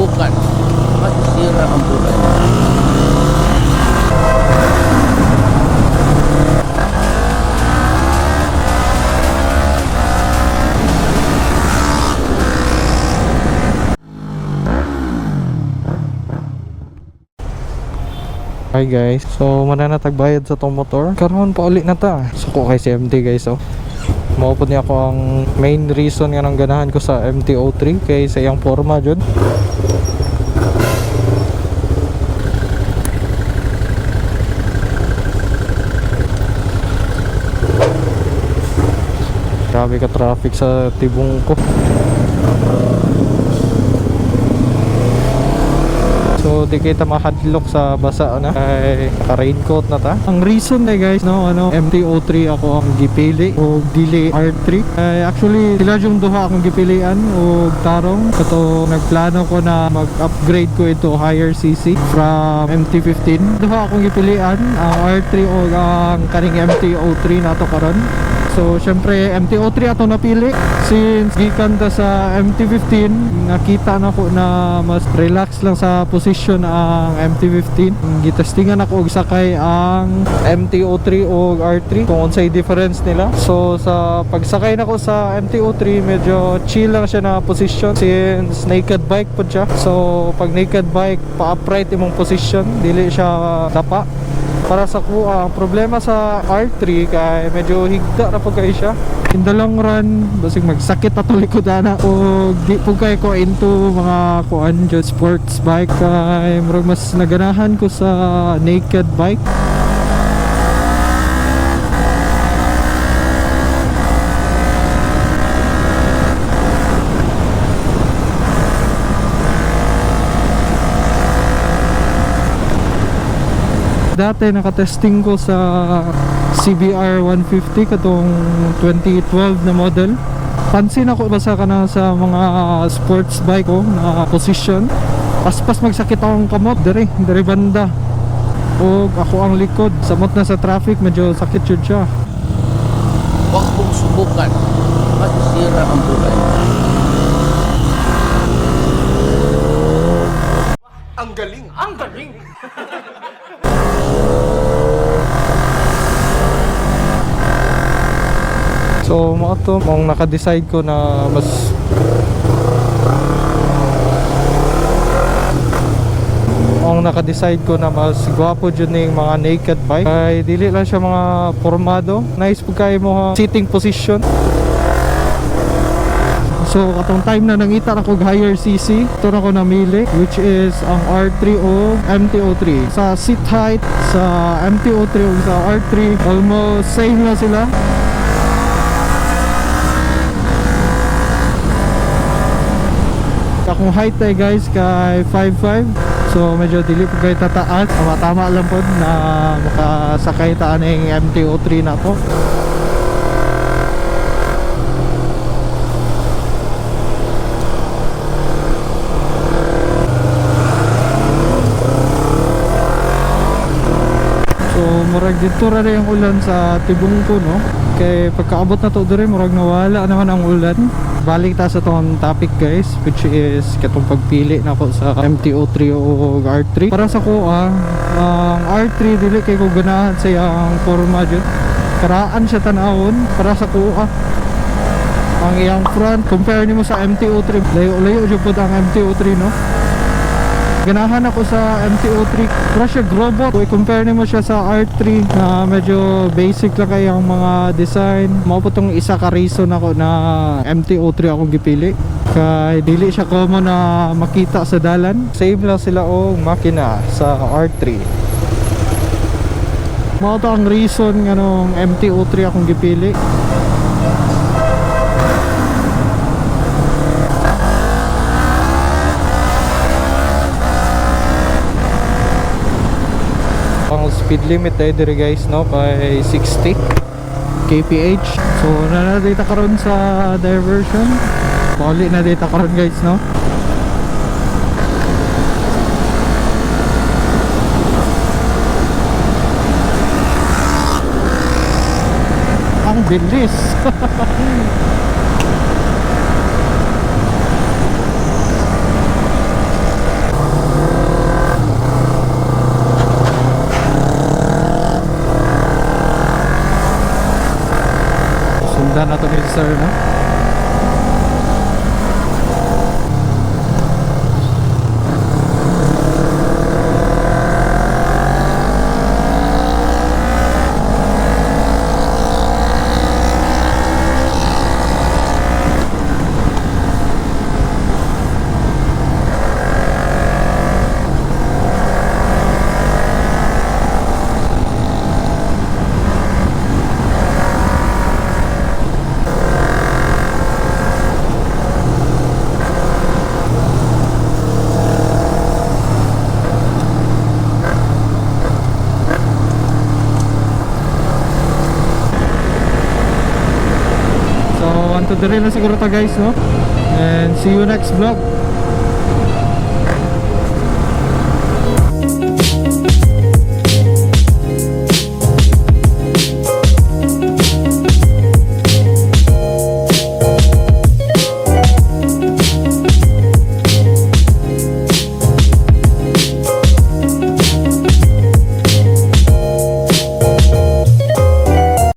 subukan. Masisira ang buhay mo. Hi guys, so mananatagbayad sa tong motor. Karon pa uli na ta. Suko kay si MT guys, oh. Mao pud niya ako ang main reason nga nang ganahan ko sa MT-03 kay sa iyang forma jud. Grabe ka traffic sa tibong ko. So di kita mahadlok sa basa na ay naka raincoat na ta. Ang reason na guys no, ano, MT-03 ako ang gipili o dili R3. Ay, actually sila yung duha akong gipilian og tarong kato nagplano ko na mag-upgrade ko ito higher CC from MT-15. Duha akong gipilian ang R3 o ang kaning MT-03 nato karon. So syempre MT-03 ato napili since gikan ta sa MT-15, nakita na ko na mas relax lang sa position ang MT-15. Gitestingan ako og sakay ang MT-03 og R3 kung unsay difference nila. So sa pagsakay nako sa MT-03, medyo chill lang siya na position since naked bike pod siya. So pag naked bike, pa-upright imong position, dili siya dapa. Para sa kuha, ang problema sa R3 kay medyo higda na po kayo siya. In the long run, basig magsakit ato likod ana o di po kayo ko into mga kuan jud sports bike kay murag mas naganahan ko sa naked bike. Dati nakatesting ko sa CBR 150 katong 2012 na model. Pansin ako basta ka na sa mga sports bike ko na position. Paspas magsakit akong kamot diri, diri banda. O ako ang likod, samot na sa traffic, medyo sakit jud siya. Huwag mong subukan. Masisira ang buhay mo. Ang galing! Ang galing! So mao to, mong naka-decide ko na mas ang naka-decide ko na mas gwapo jud ning mga naked bike kay dili lang siya mga formado, nice pud kay mo ha, sitting position. So katong time na nangita na kog higher CC, ito na ko namili, which is ang R3 o MT-03. Sa seat height sa MT-03 o sa R3, almost same na sila. Akong height ay guys kay 5'5". So medyo dili po kayo tataas. Tama-tama lang po na makasakay ta aning MT-03 na po. So murag dito ra rin ang ulan sa Tibungko no. Kay pagkaabot na to diri murag nawala naman ang ulan. Balik ta sa tong topic guys, which is katong pagpili nako sa MT-03 o R3. Para sa ko ang R3 dili kay ko ganahan sa iyang forma jud. Karaan siya tan-awon para sa ko. Ang iyang front compare nimo sa MT-03, layo-layo jud pud ang MT-03 no. Ganahan ako sa MT-03. Pero siya robot. Kung i-compare nimo siya sa R3 na medyo basic lang kay ang mga design. Mao po tong isa ka reason ako na MT-03 akong gipili. Kay dili siya common na makita sa dalan. Same lang sila og makina sa R3. Mao to ang reason nganong MT-03 akong gipili. Ang speed limit ay diri guys no kay 60 kph. So na data karon sa diversion. Pauli na data karon guys no. Ang bilis. Kita na to ni sir, no? So, anto diri na siguro ta, guys, no? And see you next vlog.